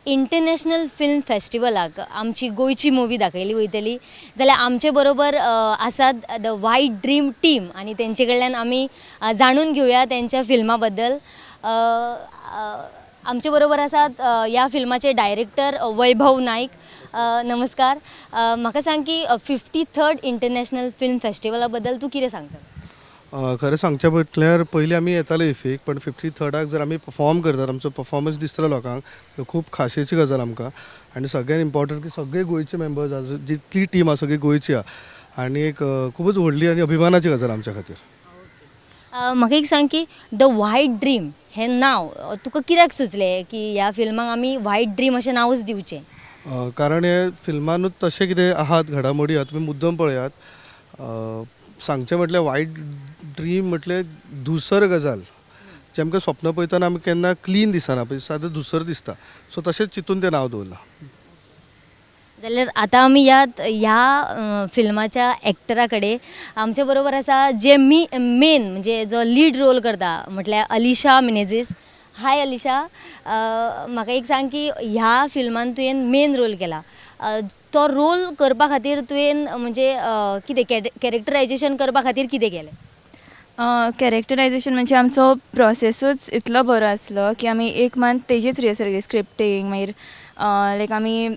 International film फेस्टिवलाक आमची गोंयची movie दाखयली वयतली. जाल्यार आमचे बरोबर आसात the white dream team आनी तेंचे कडल्यान आमी जाणून घेवया तेंच्या फिल्मा बद्दल. आमचे बरोबर आसात ह्या फिल्माचे डायरेक्टर वैभव नायक. नमस्कार. म्हाका सांग की 53rd international film फेस्टिवला बद्दल तूं कितें सांगता? खरें सांगचें म्हटल्यार पयलीं आमी येताले इफ्फीक, पण 53rd जर आमी परफॉर्म करतात, आमचो परफॉर्मन्स दिसतलो लोकांक, खूब खाशेची गजाल आमकां. आनी सगळ्यान इम्पॉर्टंट की सगळे गोंयचे मेंबर्स आसा, जितली टीम आसा सगळी गोंयची आहा आनी एक खुबूच व्हडली आनी अभिमानाची गजाल आमच्या खातीर. म्हाका एक सांग की the white dream हें नांव तुका कित्याक सुचलें की ह्या फिल्माक आमी व्हायट ड्रीम अशें नांवूच दिवचें? कारण हे फिल्मानूच तशें कितें आहात, घडामोडी आहात, तुमी मुद्दम पळयात. सांगचें म्हटल्यार वायट ड्रीम म्हटल्यार धुसर गजाल जे आमकां स्वप्न पळयतना आमकां केन्ना क्लीन दिसना, पळय सादें धुसर दिसता. सो तशेंच चिंतून तें नांव दवरलां. जाल्यार आतां आमी ह्या ह्या फिल्माच्या एक्टरा कडेन, आमचे बरोबर आसा जे मी मेन म्हणजे जो लीड रोल करता, म्हटल्यार अलिशा मिनेझीस. हाय अलिशा. म्हाका एक सांग की ह्या फिल्मान तुवें मेन रोल केला, तो रोल करपा खातीर तुवें म्हणजे कितें कॅरेक्टरायजेशन करपा खातीर कितें केलें? कॅरेक्टरायजेशन म्हणजे आमचो प्रोसेसूच इतलो बरो आसलो की आमी एक मंथ तेजीच रिहर्सल केली, स्क्रिप्टींग. मागीर लायक आमी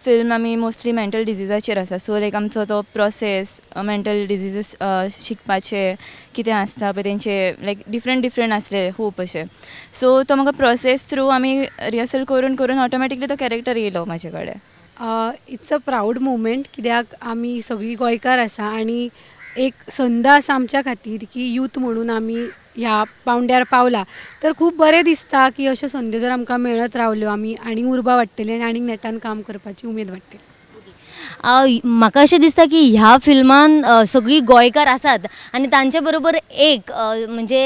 फिल्म आमी मोस्टली मेंटल डिजीजाचेर आसा, सो लायक आमचो तो प्रोसेस मेंटल डिजीजीस शिकपाचे कितें आसता पळय तेंचे, लायक डिफरंट डिफरंट आसले खूब अशे. सो तो म्हाका प्रोसेस थ्रू आमी रिहर्सल करून करून ऑटोमॅटिकली तो कॅरेक्टर येयलो म्हाजे कडेन. It's a proud moment, कित्याक आमी सगळीं गोंयकार आसा आनी एक संद आसा आमच्या खातीर की यूथ म्हणून आमी ह्या पावंड्यार पावला. तर खूब बरें दिसता की अश्यो संदी जर आमकां मेळत रावल्यो, आमी आनीक उर्बा वाडटली आनी आनीक नेटान काम करपाची उमेद वाडटली. म्हाका अशें दिसता की ह्या फिल्मान सगळीं गोंयकार आसात आनी तांचे बरोबर एक म्हणजे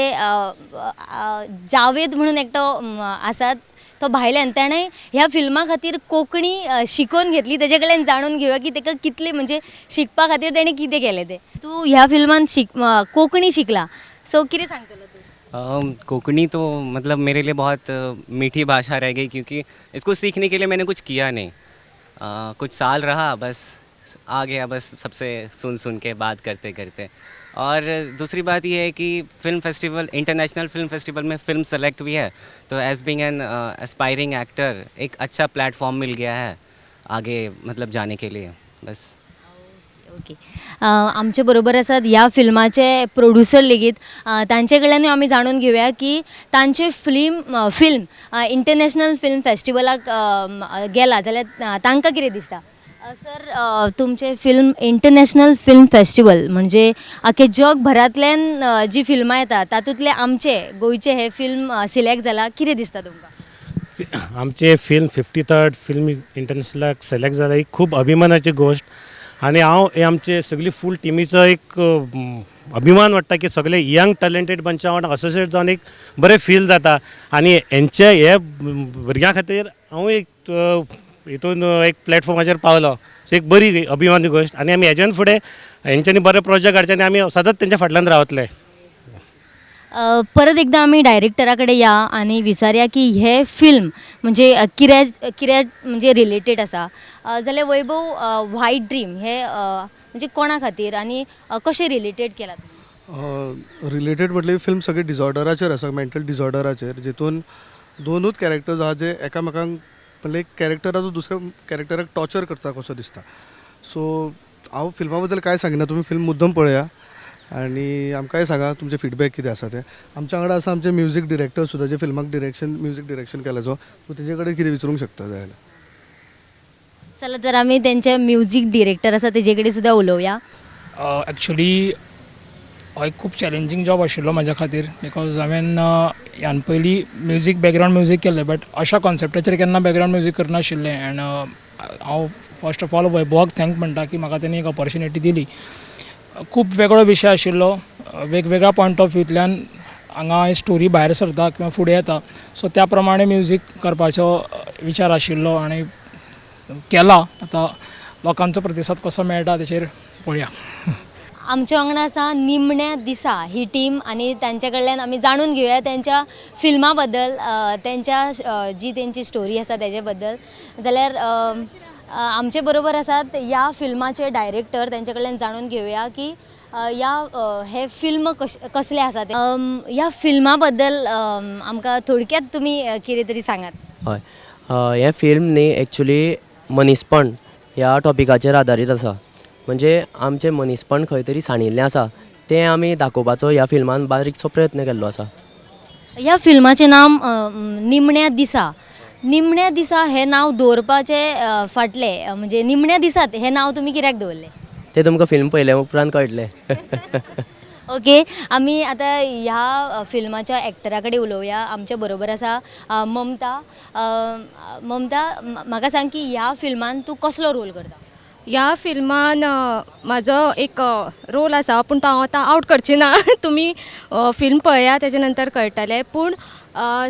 जावेद म्हणून एकटो आसात, तो भायल्यान, ताणें ह्या फिल्मा खातीर कोंकणी शिकोवन घेतली. तेजे कडल्यान जाणून घेवया की ताका कितले म्हणजे शिकपा खातीर तेणें कितें केलें तें. तूं ह्या फिल्मान कोंकणी शिकला, सो कितें सांगतलो तूं? कोंकणी तो मतलब मेरे लिए बहुत मीठी भाषा रह गई, क्योंकि इसको सीखने के लिए मैंने कुछ किया नहीं. कुछ साल रहा, बस आ गया, बस सबसे सुन सुन के, बात करते करते. और दूसरी बात यह है कि film festival, international film festival में फिल्म सेलेक्ट हुई है, तो as being an aspiring actor एक अच्छा प्लेटफॉर्म मिल गया है आगे मतलब जाने के लिए, बस. ओके, आमचे बरोबर आसात ह्या फिल्माचे प्रोड्युसर लेगीत. तांचे कडल्यानूय आमी जाणून घेवया की तांचे फिल्म इंटरनॅशनल फिल्म फेस्टिवलाक गेला जाल्यार तांकां कितें दिसता. सर, तुमचें फिल्म इंटरनॅशनल फिल्म फेस्टिवल म्हणजे आख्खे जगभरांतल्यान जी फिल्मां येता, तातूंतलें आमचे गोंयचें हें फिल्म सिलेक्ट जालां, कितें दिसता तुमकां? आमचें फिल्म 53rd film इंटरनॅशनलाक सिलेक्ट जाला ही खूब अभिमानाची गोश्ट आनी हांव हे आमचे सगळी फूल टिमीचो एक अभिमान वाडटा की सगळे यंग टॅलेंटेड मनशां वांगडा असोसिएट जावन एक बरें फील जाता आनी हेंचे हे भुरग्यां खातीर हांव एक हितून एक प्लॅटफॉर्माचेर पावलो. सो एक बरी अभिमानी गोश्ट आनी आमी हेज्यान फुडें हेंच्यांनी बरे प्रोजेक्ट हाडचे आनी आमी सदांच तेंच्या फाटल्यान रावतले. परत एकदां आमी डायरेक्टरा कडेन या आनी विचारया की हे फिल्म म्हणजे कित्या कित्या म्हणजे रिलेटेड आसा. जाल्यार वैभव, व्हायट ड्रीम हे म्हणजे कोणा खातीर आनी कशें रिलेटेड केलां तुमी? रिलेटेड म्हटल्यार फिल्म सगळी डिजॉर्डराचेर आसा, मेंटल डिजॉर्डराचेर, जितून दोनूच कॅरेक्टर्स आहा जे एकामेकांक, म्हणल्यार एक कॅरेक्टर आहा जो दुसऱ्या कॅरेक्टराक टॉर्चर करता कसो दिसता. सो हांव फिल्मा बद्दल कांय सांगिना, तुमी फिल्म मुद्दम पळया आनी आमकांय सांगा तुमचें फिडबॅक कितें आसा तें. आमच्या वांगडा आसा आमचे म्युजीक डिरेक्टर सुद्दां, जे फिल्माक म्युजीक डिरेक्शन केलां, जो तूं तेजे कडेन कितें विचारूंक शकता जाय जाल्यार. चला तर आमी तेंचे म्युजीक डिरेक्टर आसा तेजे कडेन सुद्दां उलोवया. एक्चुली हो एक खूब चॅलेंजींग जॉब आशिल्लो म्हाज्या खातीर, because हांवें ह्यान पयलीं म्युजीक, बॅकग्रावंड म्युजीक केल्लें, बट अशा कॉन्सेप्टाचेर केन्ना बॅकग्रावंड म्युजीक करनाशिल्लें. एंड हांव फर्स्ट ऑफ ऑल वैभवाक thank म्हणटा की म्हाका तेणी एक ऑपॉर्च्युनिटी दिली. खूब वेगळो विशय आशिल्लो, वेगवेगळ्या पॉयंट ऑफ व्यूंतल्यान हांगा स्टोरी भायर सरता किंवा फुडें येता, सो त्या प्रमाणे म्युजीक करपाचो विचार आशिल्लो आनी केला. आतां लोकांचो प्रतिसाद कसो मेळटा तेचेर पळोवया. आमच्या वांगडा आसा निमण्या दिसा ही टीम आनी तांच्या कडल्यान आमी जाणून घेवया त्यांच्या फिल्मा बद्दल, त्यांच्या जी तेंची स्टोरी आसा तेजे बद्दल. जाल्यार आमचे बरोबर आसात ह्या फिल्माचे डायरेक्टर, तेंच्या कडल्यान जाणून घेवया की ह्या हे फिल्म कसलें आसा तें. ह्या फिल्मा बद्दल आमकां थोडक्यात तुमी कितें तरी सांगात. हय, हें फिल्म न्ही एक्चुली मनीसपण ह्या टॉपिकाचेर आदारीत आसा. म्हणजे आमचें मनीसपण खंय तरी सांडिल्लें आसा तें आमी दाखोवपाचो ह्या फिल्मान बारीकसो प्रयत्न केल्लो आसा. ह्या फिल्माचें नांव निमण्या दिसा. निमण्या दिसा हें नांव दवरपाचें फाटलें म्हणजे निमण्या दिसात हें नांव तुमी कित्याक दवरलें? तें तुमकां फिल्म पळयल्या उपरांत कळटलें. ओके, आमी आतां ह्या फिल्माच्या एक्टरा कडेन उलोवया. आमच्या बरोबर आसा ममता. ममता, म्हाका सांग की ह्या फिल्मान तूं कसलो रोल करता? ह्या फिल्मान म्हाजो एक रोल आसा, पूण तो हांव आतां आवट करची ना. तुमी फिल्म पळया तेजे नंतर कळटलें. पूण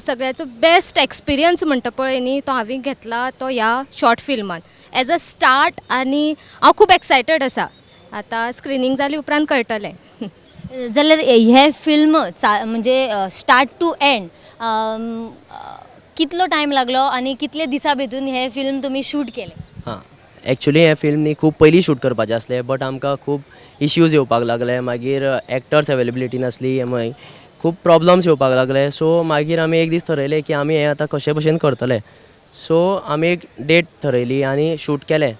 सगळ्याचो बेस्ट एक्सपिरियन्स म्हणटा पळय न्ही, तो हांवें घेतला तो ह्या शॉर्ट फिल्मान एज अ स्टार्ट, आनी हांव खूब एक्सायटेड आसा. आतां स्क्रिनींग जाली उपरांत कळटलें. जाल्यार हें फिल्म म्हणजे स्टार्ट टू एंड कितलो टायम लागलो आनी कितले दिसां भितून हें फिल्म तुमी शूट केलें? हां, एक्चुली हें फिल्म न्ही खूब पयलीं शूट करपाचें आसलें, बट आमकां खूब इश्यूज येवपाक लागले. मागीर एक्टर्स एवेलेबिलिटी नासली, मागीर खूब प्रॉब्लम्स येवपाक लागले. सो मागीर आमी एक दीस थरयलें की आमी हें आतां कशे भशेन करतले. सो आमी एक डेट थरयली आनी शूट केलें.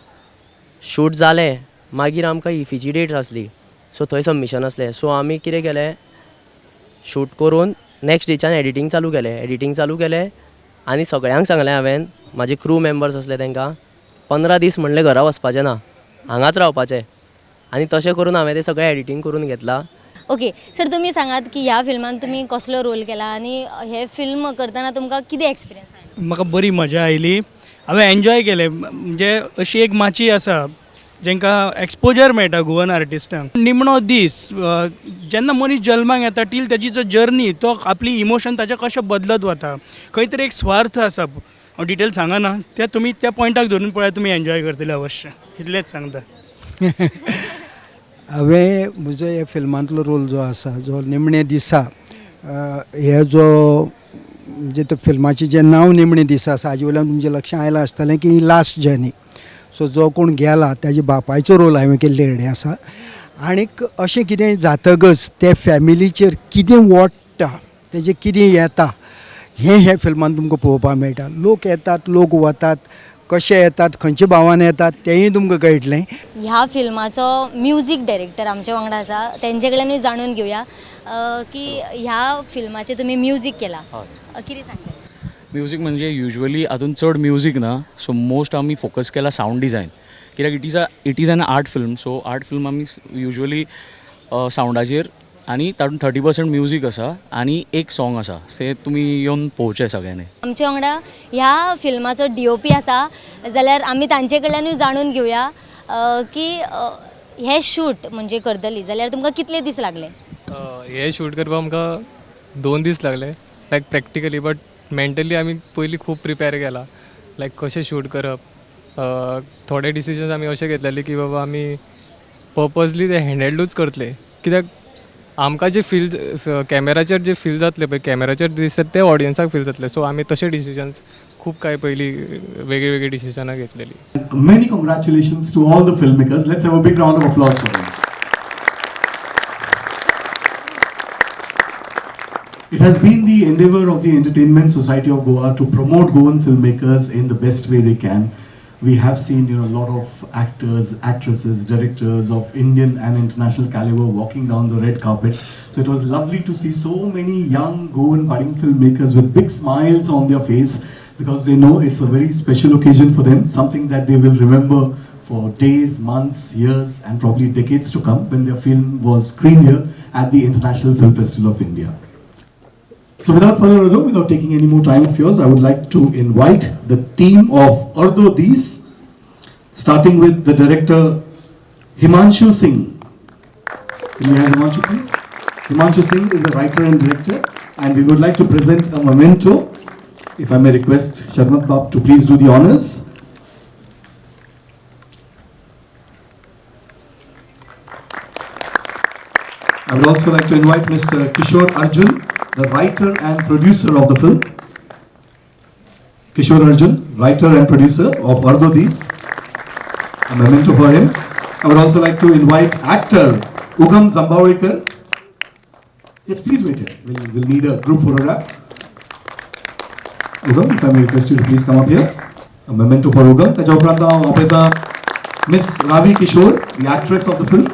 शूट जालें, मागीर आमकां इफीची डेट आसली, सो थंय सबमिशन आसलें. सो आमी कितें केलें, शूट करून नॅक्स्ट डेच्यान एडिटींग चालू केलें. एडिटींग चालू केलें आनी सगळ्यांक सांगलें हांवें, म्हाजे क्रू मेंबर्स आसले तांकां, 15 दीस म्हणलें घरा वचपाचें ना, हांगाच रावपाचें. आनी तशें करून हांवें तें सगळें एडिटींग करून घेतलां. ओके सर, तुमी सांगात की ह्या फिल्मान तुमी कसलो रोल केला आनी हे फिल्म करतना तुमकां कितें एक्सपिरियन्स आयलो? म्हाका बरी मजा आयली, हांवें एन्जॉय केलें. म्हणजे अशी एक माची आसा जेंकां एक्सपोजर मेळटा गोवन आर्टिस्टांक. निमणो दीस जेन्ना मनीस जल्माक येता टील तेजी जो जर्नी, तो आपली इमोशन ताचे कशें बदलत वता, खंय तरी एक स्वार्थ आसा. हांव डिटेल सांगना, ते तुमी त्या पॉयंटाक धरून पळयात, तुमी एन्जॉय करतले अवश्य, इतलेंच सांगता. हांवें म्हजो ह्या फिल्मांतलो रोल जो आसा, जो निमणे दिसा, हे जो म्हणजे ते फिल्माचें जें नांव निमणे दिसा आसा हाजे वयल्यान तुमचें लक्षांत आयलां आसतलें की लास्ट जर्नी. सो जो कोण गेला ताजे बापायचो रोल हांवें केल्ले कडेन आसा. आनीक अशें कितें जातकच ते फॅमिलीचेर कितें ओडटा, तेजें कितें येता, हें ह्या फिल्मान तुमकां पळोवपाक मेळटा. लोक येतात, लोक वतात, कशे येतात, खंयच्या भावान येतात तेंय तुमकां कळटलें. ह्या फिल्माचो म्युजीक डायरेक्टर आमच्या वांगडा आसा, तेंचे कडल्यानूय जाणून घेवया की ह्या फिल्माचें तुमी म्युजीक केलां, कितें सांगता? म्युजीक म्हणजे युजली हातून चड म्युजीक ना, सो मोस्ट आमी फोकस केला सावंड डिजायन, कित्याक it is an art film. So art film आमी युजली सावंडाचेर आनी तातूंत 30% म्युजीक आसा आनी एक सॉंग आसा, ते तुमी येवन पळोवचें सगळ्यांनी. आमच्या वांगडा ह्या फिल्माचो DOP आसा, जाल्यार आमी तांचे कडल्यानूय जाणून घेवया की हें शूट म्हणजे करतली जाल्यार तुमकां कितले दीस लागले? हें शूट करपाक आमकां 2 दीस लागले, लायक प्रॅक्टिकली, बट मेंटली आमी पयलीं खूब प्रिपेर केला, लायक कशें शूट करप. थोडे डिसिजन्स आमी अशे घेतलेले की बाबा आमी पर्पजली ते हँडहेल्डूच करतले, कित्याक आमकां जे फील कॅमेराचेर जे फील जातले पळय, कॅमेराचेर दिसत ते ऑडियन्साक फील जातले. सो आमी तशे डिसिजन्स खूब कांय पयलीं वेगळी वेगळी डिसिजनां घेतलेली. Many congratulations to all the filmmakers. Let's have a big round of applause for them. It has been the endeavor of the Entertainment Society of Goa to promote Goan filmmakers in the best way they can. We have seen, you know, a lot of actors, actresses, directors of Indian and international caliber walking down the red carpet. So it was lovely to see so many young Goan budding filmmakers with big smiles on their face, because they know it's a very special occasion for them, something that they will remember for days, months, years, and probably decades to come when their film was screened here at the International Film Festival of India. So without further ado, without taking any more time of yours, I would like to invite the team of Ardho Dees, starting with the director Himanshu Singh. Can we have Himanshu, please? Himanshu Singh is a writer and director, and we would like to present a memento. If I may request Sharmat Bab to please do the honors. I would also like to invite Mr. Kishore Arjun, the writer and producer of the film. Kishore Arjun, writer and producer of Ardho Dees. A memento for him. I would also like to invite actor Ugam Zambawekar. Yes, please wait here. We'll need a group photograph. Ugam, if I may request you to please come up here. A memento for Ugam. ताच्या उपरांत हांव आपयता Miss Ravi Kishore, the actress of the film.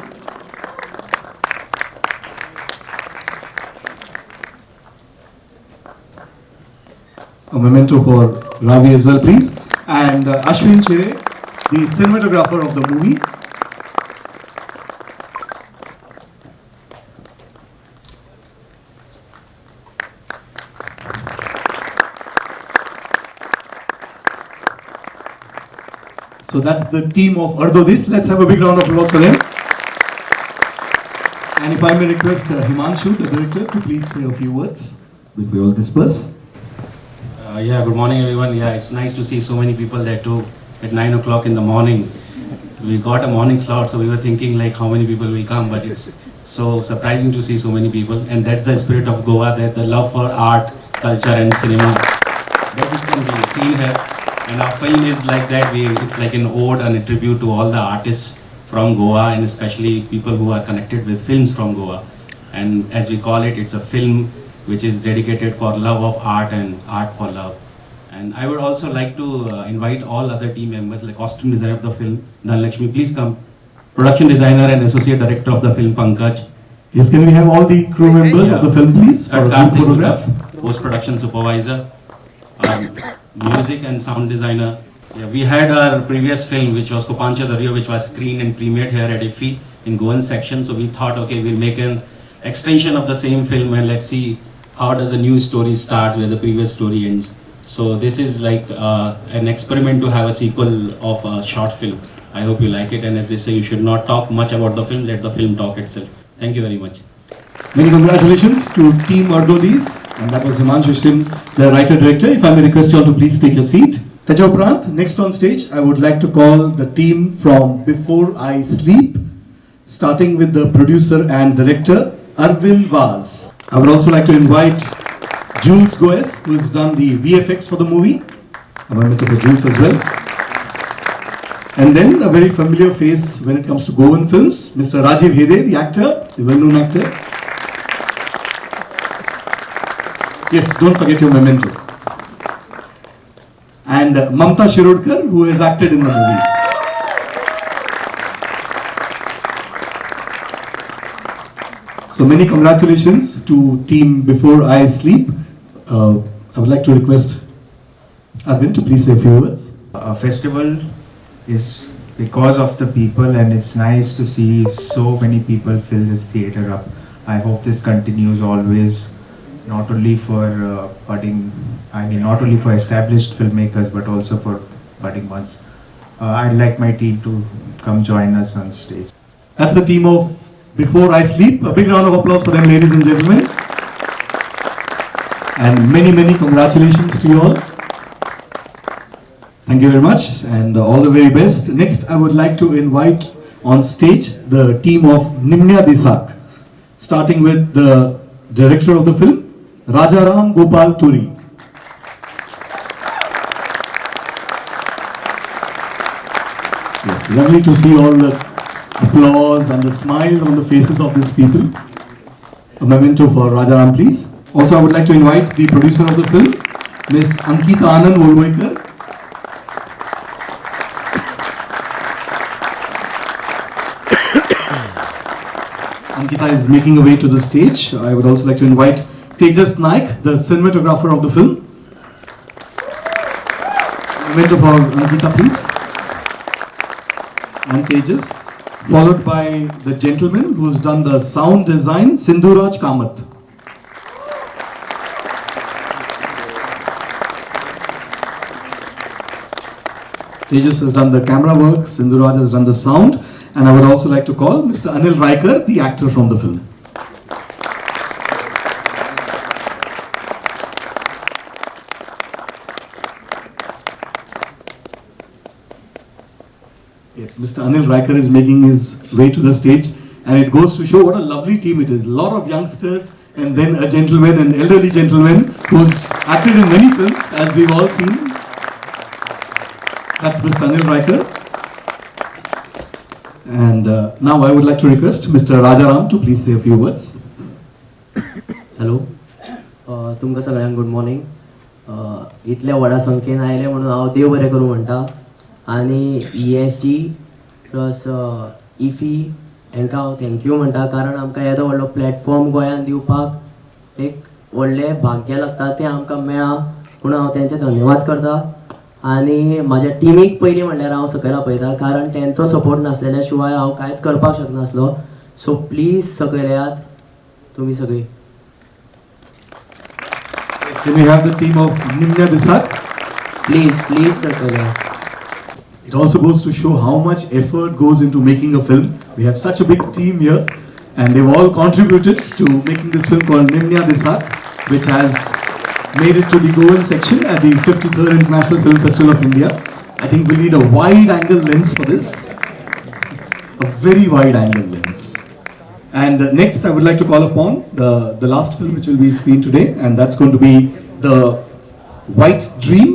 A memento for Ravi as well, please. And Ashwin Chire, the cinematographer of the movie. So that's the team of Ardho Dees. Let's have a big round of applause for them. And if I may request Himanshu, the director, to please say a few words before we all disperse. Yeah, good morning everyone. Yeah, it's nice to see so many people there too at 9 o'clock in the morning. We got a morning slot, so we were thinking like how many people will come, but it's so surprising to see so many people. And that's the spirit of Goa, that the love for art, culture and cinema, that it can be seen here. And our film is like that. It's like an ode and a tribute to all the artists from Goa, and especially people who are connected with films from Goa. And as we call it, it's a film which is dedicated for love of art and art for love. And I would also like to invite all other team members, like costume designer of the film, Dhanlakshmi, please come. Production designer and associate director of the film, Pankaj. Yes, can we have all the crew members of the film, please, for a group photograph? Post-production supervisor, music and sound designer. Yeah, we had our previous film, which was Kopancha Dario, which was screened and premiered here at IFFI in Goan section. So we thought, okay, we'll make an extension of the same film and let's see how does a new story start where the previous story ends. So this is like an experiment to have a sequel of a short film. I hope you like it, and as they say, you should not talk much about the film, let the film talk itself. Thank you very much. Many congratulations to Team Ardho Dees, and that was Himanshu Singh, the writer-director. If I may request you all to please take your seat. Taja Uprant, next on stage, I would like to call the team from Before I Sleep, starting with the producer and director, Arvind Vaz. I would also like to invite Jules Goes, who has done the VFX for the movie. A moment for Jules as well. And then a very familiar face when it comes to Goan films, Mr. Rajiv Hede, the actor, the well-known actor. Yes, don't forget your memento. And Mamta Shirodkar, who has acted in the movie. So many congratulations to team Before I Sleep. I would like to request Arvind to please say a few words. A festival is because of the people, and it's nice to see so many people fill this theater up. I hope this continues always, not only for budding, I mean not only for established filmmakers, but also for budding ones. I'd like my team to come join us on stage. That's the team of Before I Sleep. A big round of applause for them, ladies and gentlemen. And many, many congratulations to you all. Thank you very much, and all the very best. Next, I would like to invite on stage the team of Nimnya Disak, starting with the director of the film, Rajaram Gopal Turi. Yes, lovely to see all the applause and the smiles on the faces of these people. A memento for Rajaram, please. Also, I would like to invite the producer of the film, Ms. Ankita Anand Volvoikar. Ankita is making her way to the stage. I would also like to invite Tejas Naik, the cinematographer of the film. Memento for Ankita, please. And Tejas, followed by the gentleman who's done the sound design, Sindhuraj Kamath. Tejas has done the camera work, Sindhuraj has done the sound, and I would also like to call Mr. Anil Raikar, the actor from the film. Yes, Mr. Anil Raikar is making his way to the stage And it goes to show what a lovely team it is. A lot of youngsters and then a gentleman, an elderly gentleman who's acted in many films, as we've all seen. That's Mr. Anil Raikar. And now I would like to request Mr. Rajaram to please say a few words. Hello, तुमकां सगळ्यांक good morning. इतल्या व्हडा संख्येन आयले म्हणून हांव देव बरें करूं म्हणटा आनी ESG plus IFFI हांकां हांव thank you म्हणटा, कारण आमकां येदो व्हडलो प्लॅटफॉर्म गोंयान दिवपाक एक व्हडलें भाग्य लागता, तें आमकां मेळ्ळां म्हणून हांव तेंचे धन्यवाद करता. आनी म्हाज्या टिमीक पयलीं म्हणल्यार हांव सकयल आपयता, कारण तेंचो सपोर्ट नासलेल्या शिवाय हांव कांयच करपाक शकनासलो. सो प्लीज सकयल येयात तुमी सगळीं. Can we have the team of Nimnya Disak? Please, please, sir. It also goes to show how much effort goes into making a film. We have such a big team here, and they've all contributed to making this film called Nimnya Disak, which has made it to the Goan section at the 53rd International Film Festival of India. I think we need a wide-angle lens for this. A very wide-angle lens. And next, I would like to call upon the last film which will be screened today, and that's going to be The White Dream.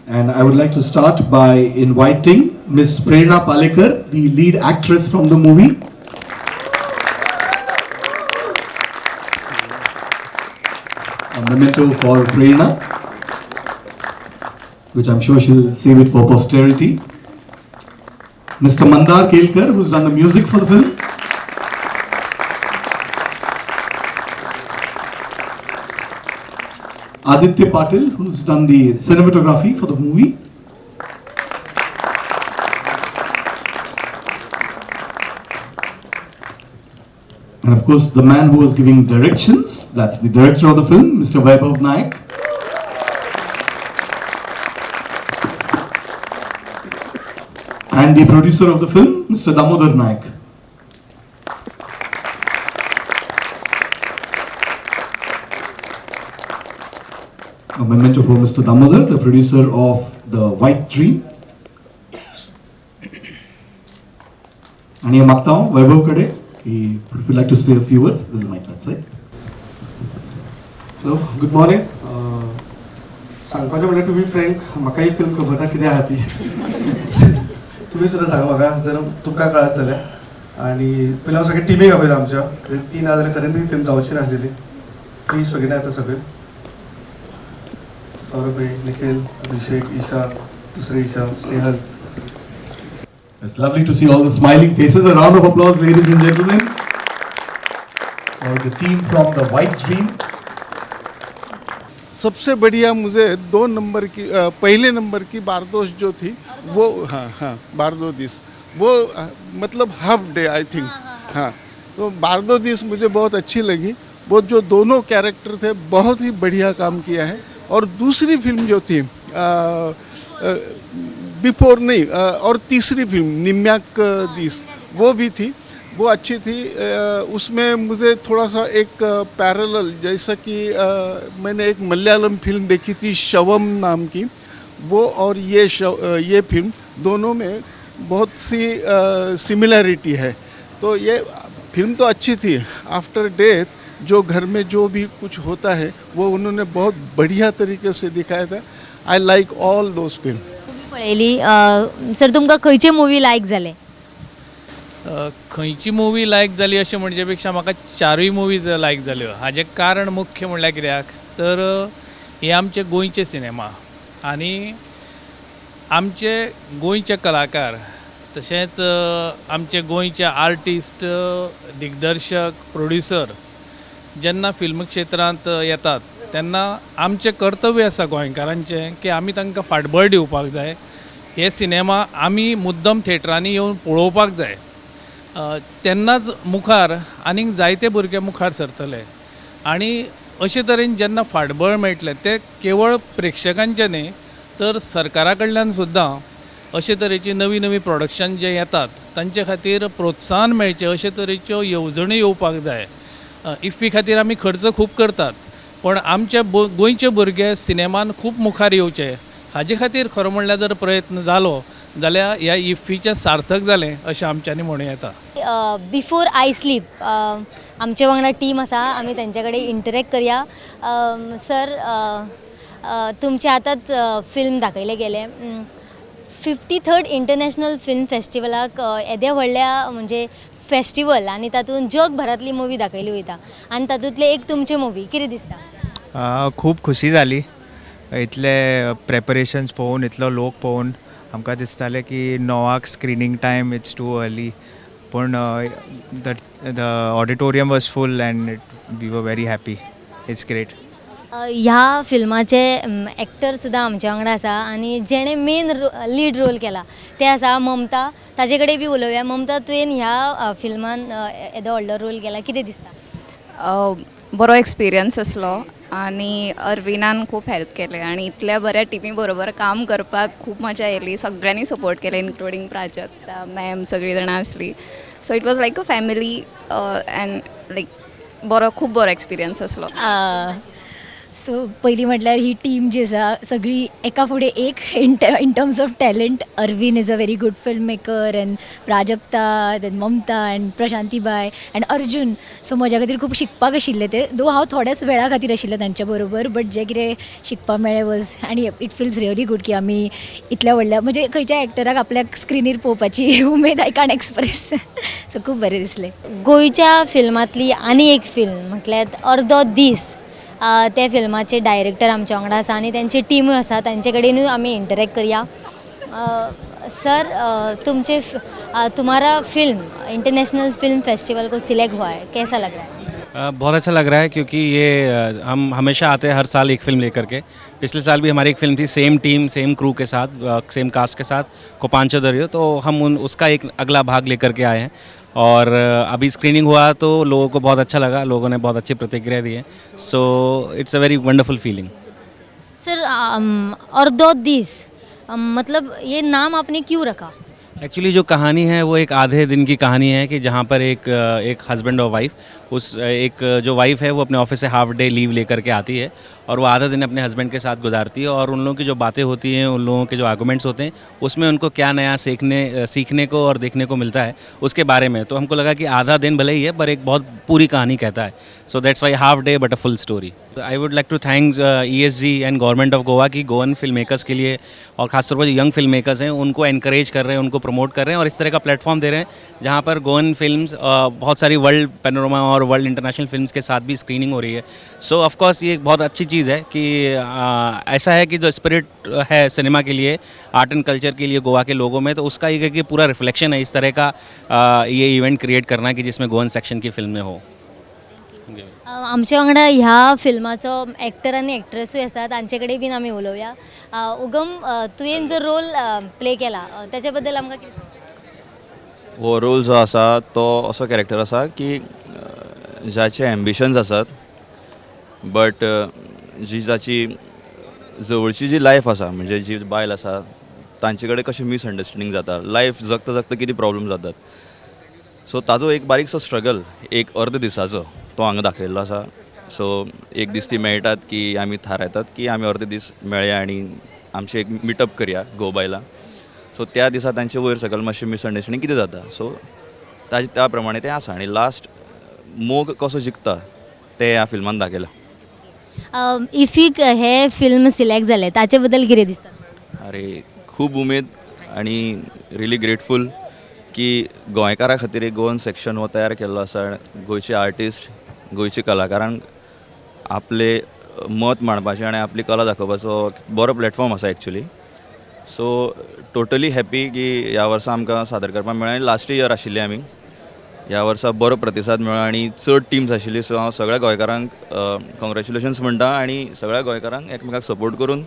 And I would like to start by inviting Miss Prerna Palekar, the lead actress from the movie. A memento for Prerna, which I'm sure she'll save it for posterity. Mr. Mandar Kelkar, who's done the music for the film. Aditya Patil, who's done the cinematography for the movie. And of course, the man who was giving directions, that's the director of the film, Mr. Vaibhav Naik. And the producer of the film, Mr. Damodar Naik. A memento for Mr. Damodar, the producer of The White Dream. आणि मागता हांव वैभव कडे की if you like to say a few words, this is my that's it. Hello, good morning. सांगपाचें म्हणल्यार, to be frank, म्हाका ही film खबर ना कितें आहा ती. तुमी सुद्दां सांगा म्हाका जर तुमकां कळत जाल्यार. आनी पयलीं हांव सगळे टिमीक आपयता आमच्या, कित्याक ती ना जाल्यार खरें ती फिल्म जावची नासलेली. प्लीज सगळीं येता सकयल. सौरभ भाई, निखिल, अभिषेक, ईशा, दुसरे Isha, Snehal. It's lovely to see all the smiling faces. A round of applause, ladies and gentlemen, for the team from The White Dream. सबसे बढ़िया मुझे दो नंबर की, पहले नंबर की बारदोस जो थी वो, हाँ हाँ, बारदो this, वो मतलब हाफ डे I think, हाँ, तो बारदो this मुझे बहुत अच्छी लगी. वो जो दोनों कैरेक्टर थे बहुत ही बढ़िया काम किया है. और दूसरी फिल्म जो थी बिफोर नहीं, और तीसरी फिल्म निम्याक this, वो भी थी, वो अच्छी थी. उसमें मुझे थोड़ा सा एक पैरेलल, जैसा कि मैंने एक मलयालम फिल्म देखी थी शवम नाम की, वो और ये फिल्म दोनों में बहुत सी सिमिलैरिटी है. तो ये फिल्म तो अच्छी थी. आफ्टर डेथ जो घर में जो भी कुछ होता है वो उन्होंने बहुत बढ़िया तरीके से दिखाया था. I like all those film. पळयली सर, तुमकां खंयचे मुवी लायक जाले? खंयची मुवी लायक जाली अशें म्हणचे पेक्षा म्हाका चारूय मुवीज लायक जाल्यो. हाजें कारण मुख्य म्हणल्यार कित्याक तर हे आमचे गोंयचे सिनेमा आनी आमचे गोंयचे कलाकार तशेंच आमचे गोंयचे आर्टिस्ट, दिग्दर्शक, प्रोड्युसर जेन्ना फिल्म क्षेत्रांत येतात तेन्ना आमचें कर्तव्य आसा गोंयकारांचें की आमी तांकां फाटबळ दिवपाक जाय. हे सिनेमा आमी मुद्दम थिएटरांनी येवन पळोवपाक जाय, तेन्नाच मुखार आनीक जायते भुरगे मुखार सरतले. आनी अशे तरेन जेन्ना फाटबळ मेळटलें तें केवळ प्रेक्षकांचें न्ही तर सरकारा कडल्यान सुद्दां अशे तरेची नवी नवी प्रोडक्शन जे येतात तांचे खातीर प्रोत्साहन मेळचें अशे तरेच्यो येवजण्यो येवपाक जाय. इफ्फी खातीर आमी खर्च खूब करतात पण आमचे गोंयचे भुरगे सिनेमान खूब मुखार येवचे हाजे खातीर खरो म्हणल्यार जर प्रयत्न जालो जाल्यार ह्या इफ्फीचें सार्थक जालें अशें आमच्यांनी म्हणूं येता. बिफोर I sleep आमचे वांगडा टीम आसा, आमी तेंचे कडेन इंटरेक्ट करया. सर, तुमचे आतांच फिल्म दाखयलें गेलें 53rd international film फेस्टिवलाक, येद्या व्हडल्या म्हणजे फेस्टिवल आनी तातूंत जगभरांतली मुवी दाखयली वयता आनी तातूंतले एक तुमचे मुवी, कितें दिसता? खूब खुशी जाली इतले प्रेपरेशन्स पळोवन, इतलो लोक पळोवन. आमकां दिसतालें की 9 screening time it's too early, पूण the auditorium was full and we were very happy. It's great. ह्या फिल्माचे एक्टर सुद्दां आमच्या वांगडा आसा आनी जेणें मेन लीड रोल केला तें आसा ममता, ताजे कडेन बी उलोवया. ममता, तुवें ह्या फिल्मान येदो व्हडलो रोल केला, कितें दिसता? बरो एक्सपिरियन्स आसलो आनी अरविनान खूब हेल्प केलें आनी इतल्या बऱ्या टिमी बरोबर काम करपाक खूब मजा येयली. सगळ्यांनी सपोर्ट केलें, इन्क्लुडींग प्राजक्ता मॅम, सगळीं जाणां आसलीं. So it was like a family and like बरो, खूब बरो एक्सपिरियन्स आसलो. सो पयलीं म्हटल्यार ही टीम जी आसा सगळी एका फुडें एक in terms of talent. Arvind is a very good film maker and Prajakta, then Mamta and Prashanti bye and Arjun. So म्हज्या खातीर खूब शिकपाक आशिल्लें तें, दो हांव थोड्याच वेळा खातीर आशिल्लें तांच्या बरोबर, बट जें कितें शिकपाक मेळ्ळें वॉज आनी it feels really good की आमी इतल्या व्हडल्या म्हणजे खंयच्या एक्टराक आपल्याक स्क्रिनीर पळोवपाची उमेद I can't express. सो खूब बरें दिसलें. गोंयच्या फिल्मांतली आनी एक फिल्म म्हटल्यार अर्दो दीस, त्या फिल्माचे डायरेक्टर आमच्या वांगडा आसा आनी तेंची टिमूय आसा, तांचे कडेनूय आमी इंटरेक्ट करया. सर, तुमचे तुम्हारा फिल्म इंटरनेशनल फिल्म फेस्टिवल को सिलेक्ट हुआ है, कैसा लग रहा है? बहुत अच्छा लग रहा है, क्योंकि ये हम हमेशा आते हैं हर साल एक फ़िल्म लेकर के. पिछले साल भी हमारी एक फ़िल्म थी सेम टीम सेम क्रू के साथ, सेम कास्ट के साथ, कोपांचो दरियो, तो हम उसका एक अगला भाग लेकर के आए हैं और अभी स्क्रीनिंग हुआ तो लोगों को बहुत अच्छा लगा, लोगों ने बहुत अच्छी प्रतिक्रिया दी है. So it's a very wonderful feeling. Sir, अर्दो दीस मतलब ये नाम आपने क्यों रखा? एक्चुअली जो कहानी है वो एक आधे दिन की कहानी है कि जहाँ पर एक हस्बैंड और वाइफ, उस एक जो वाइफ है वो अपने ऑफिस से हाफ डे लीव लेकर के आती है और वो आधा दिन अपने हस्बैंड के साथ गुजारती है और उन लोगों की जो बातें होती हैं, उन लोगों के जो आर्गूमेंट्स होते हैं, उसमें उनको क्या नया सीखने को और देखने को मिलता है उसके बारे में. तो हमको लगा कि आधा दिन भले ही है पर एक बहुत पूरी कहानी कहता है. So that's why half day but a full story. I would like to thanks ESG and government of Goa की गोवन फिल्म मेकर्स के लिए और ख़ासतौर पर जो यंग फिल्म मेकर्स हैं उनको एनकरेज कर रहे हैं, उनको प्रमोट कर रहे हैं और इस तरह का प्लेटफॉर्म दे रहे हैं जहाँ पर गोवन फिल्म्स बहुत सारी वर्ल्ड पैनोरमा और वर्ल्ड इंटरनेशनल फिल्म्स के साथ भी स्क्रीनिंग हो रही है. सो ऑफकोर्स ये एक बहुत अच्छी चीज़ है कि ऐसा है कि जो स्पिरिट है सिनेमा के लिए, आर्ट एंड कल्चर के लिए गोवा के लोगों में, तो उसका एक पूरा रिफ्लेक्शन है इस तरह का ये इवेंट क्रिएट करना कि जिसमें गोवन सेक्शन की फिल्में हो. आमच्या वांगडा ह्या फिल्माचो एक्टर आनी एक्ट्रेसूय आसा, तांचे कडेन बीन आमी उलोवया. उगम, तुवें जो रोल प्ले केला ताचे बद्दल आमकां कितें सांग? हो रोल जो आसा तो असो कॅरेक्टर आसा की जाचे एम्बिशन्स आसात बट जी जाची जवळची जी लायफ आसा म्हणजे जी बायल आसा तांचे कडेन कशें मिसअंडरस्टँडींग जाता, लायफ जगता जगता कितें प्रॉब्लम जातात. सो ताजो एक बारीकसो स्ट्रगल एक अर्द दिसाचो तो हांगा दाखयल्लो आसा. सो एक दीस ती मेळटात की आमी थारायतात की आमी अर्द दीस मेळया आनी आमचें एक मिटअप करया घोव बायलां. सो त्या दिसा तांचे वयर सकयल मातशें मिसअंडरस्टँडींग कितें जाता, सो ताजे त्या प्रमाणे तें आसा आनी लास्ट मोग कसो जिखता तें ह्या फिल्मान दाखयलां. इफीक हे फिल्म सिलेक्ट जालें ताचे बद्दल कितें दिसता? अरे खूब उमेद आनी रियली ग्रेटफूल की गोंयकारां खातीर एक गोवन सेक्शन हो तयार केल्लो आसा. गोंयचे आर्टिस्ट, गोंयचे कलाकारांक आपले मत मांडपाचें आनी आपली कला दाखोवपाचो बरो प्लॅटफॉर्म आसा एक्चुली. सो टोटली हॅपी की ह्या वर्सा आमकां सादर करपाक मेळ्ळें आनी लास्ट इयर आशिल्ले आमी, ह्या वर्सा बरो प्रतिसाद मेळ्ळो आनी चड टिम्स आशिल्ली. सो हांव सगळ्या गोंयकारांक कॉंग्रेच्युलेशन्स म्हणटा आनी सगळ्या गोंयकारांक एकमेकाक सपोर्ट करून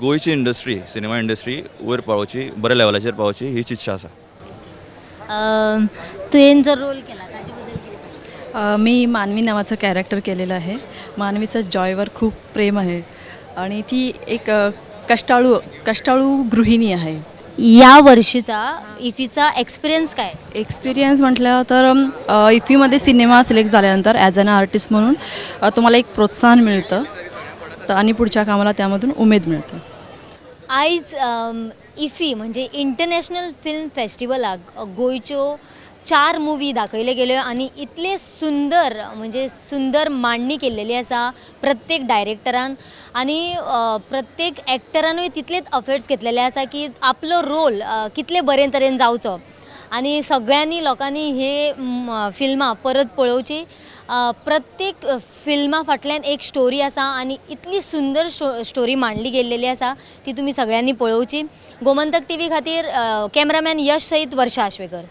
गोंयची इंडस्ट्री, सिनेमा इंडस्ट्री वयर पावोवची, बऱ्या लेवलाचेर पावोवची हीच इच्छा आसा. तुवें जो रोल केला ताचे बद्दल कितें सांग? मी मानवी नावाचं कॅरेक्टर केलेलं आहे. मानवीचं जॉयवर खूप प्रेम आहे आणि ती एक कष्टाळू गृहिणी आहे. या वर्षीचा इफीचा एक्सपिरियन्स काय? एक्सपिरियन्स म्हटलं तर इफीमध्ये सिनेमा सिलेक्ट झाल्यानंतर ॲज अन आर्टिस्ट म्हणून तुम्हाला एक प्रोत्साहन मिळतं तर आणि पुढच्या कामाला त्यामधून उमेद मिळते. आयज इफी म्हणजे इंटरनॅशनल फिल्म फेस्टिवलाक गोंयच्यो 4 मुवी दाखयल्यो गेल्यो आनी इतले सुंदर म्हणजे सुंदर मांडणी केल्लेली आसा प्रत्येक डायरेक्टरान आनी प्रत्येक एक्टरानूय तितलेच एफर्ट्स घेतलेले आसा की आपलो रोल कितले बरे तरेन जावचो आनी सगळ्यांनी लोकांनी हे फिल्मां परत पळोवची. प्रत्येक फिल्मा फाटल्यान एक स्टोरी आसा आनी इतली सुंदर स्टोरी मांडली गेल्लेली आसा ती तुमी सगळ्यांनी पळोवची. गोमंतक टीव्ही खातीर कॅमेरामॅन यश सहित वर्षा आश्वेकर.